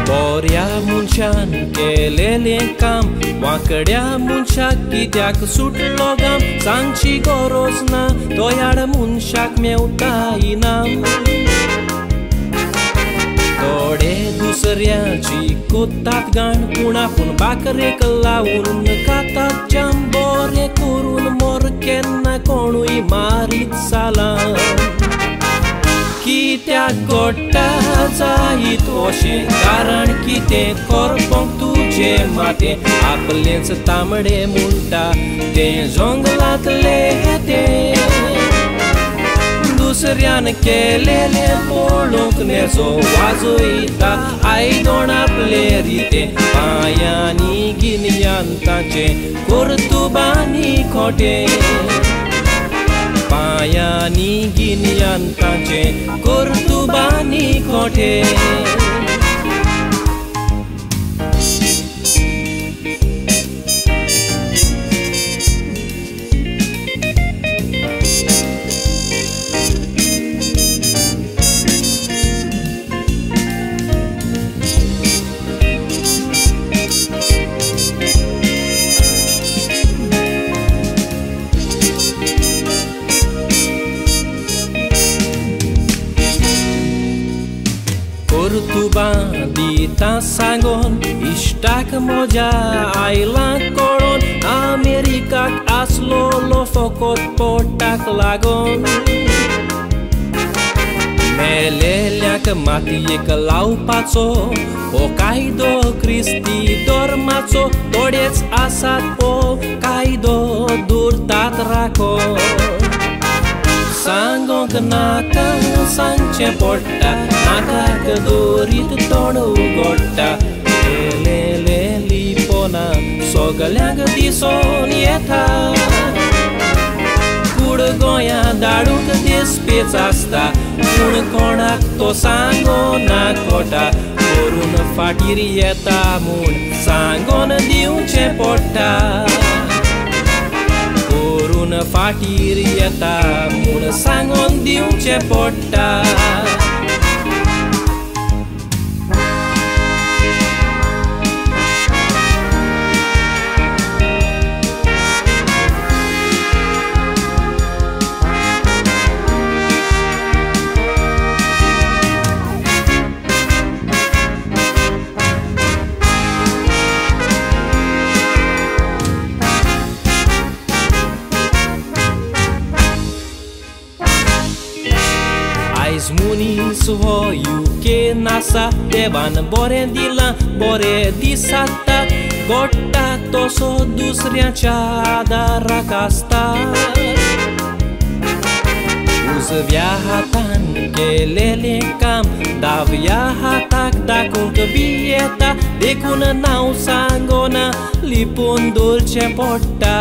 बोऱ्या मनशान केलेलें काम वांकड्या मनशाक कित्याक सुटलो गाम सांगची गरज ना दयाळ मनशाक मेवता इनाम थोडे दुसऱ्याची कोत्तात गाण पूण आपूण बाकरेक लावन खातात जाम बरें करून मोर केन्ना कोणूय मारीत सालां कित्याक घडटा जायत अशें कारण कितें करपोंक तुजें मातें आपलेंच तांबडें म्हणटा तें जंगलांतलें तें दुसऱ्यान केलेलें पळोवंक नेजो वाजयता आयदोण आपलें रितें पांयांनी गिन्यान ताचें कर्तुबांनी खोटें पांयांनी गिन्यान ताचें कर्तुबांनी खोटें. कर्तुबां दिता सांगोन इश्टाक म्हज्या आयलां कळोन अमेरिकाक आसलोलो फकत पोटाक लागोन मेलेल्याक मातयेक लावपाचो हो कायदो क्रिस्ती धर्माचो थोडेच आसात हो कायदो दवरतात राखो सांगोंक नाका सांगचें पडटा नाकाक दवरीत तोंड उगडटा केलेलें लिपोना सगल्यांक दिसोन येता कूड गोंया धाडूंक दिसपेच आसता पूण कोणाक तो सांगोना कोटा करून फाटीर येता म्हूण सांगोन दिवचें पडटा करून फाटीर येता म्हूण सांगोन दिवचें पडटा. आयज मनीस हो युके नासा देवान बरें दिलां बरें दिसाता घडटा तसो दुसऱ्याच्या आदाराक आसता उजव्या हातान केलेलें काम दाव्या हाताक दाखोवंक बी येता देखून नांव सांगोना लिपून दवरचें पडटा.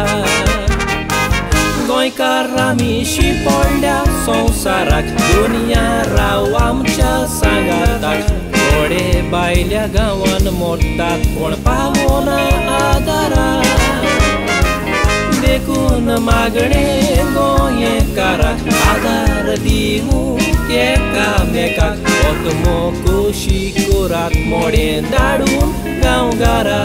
गोंयकार आमी शिंपडल्या संवसाराक दुनिया राव आमच्या सांगाताक थोडे भायल्या गांवान मोडटात कोण पावना आदाराक देखून मागणें गोंयकाराक आदार दिवंक एकामेकाक आत्मो खोशी करात मोडें धाडून गांवगारा.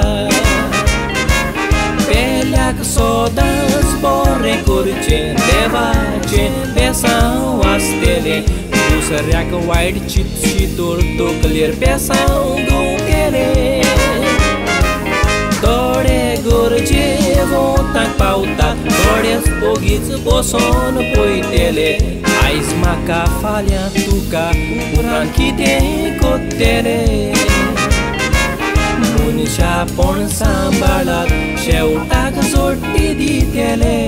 पेल्याक सदांच बरें करचें देवाचें बेसांव आसतलें, दुसऱ्याक वायट चिंतशी तर तकलेर बेसांव घुंवतलें. थोडे गरजे वोताक पावता थोडेच ओगीच बसोन पळयतले. आयज म्हाका फाल्यां तुका उपरांत कितें कोत्तले. मनशापण सांबाळात शेवटाक जोडटी दितले.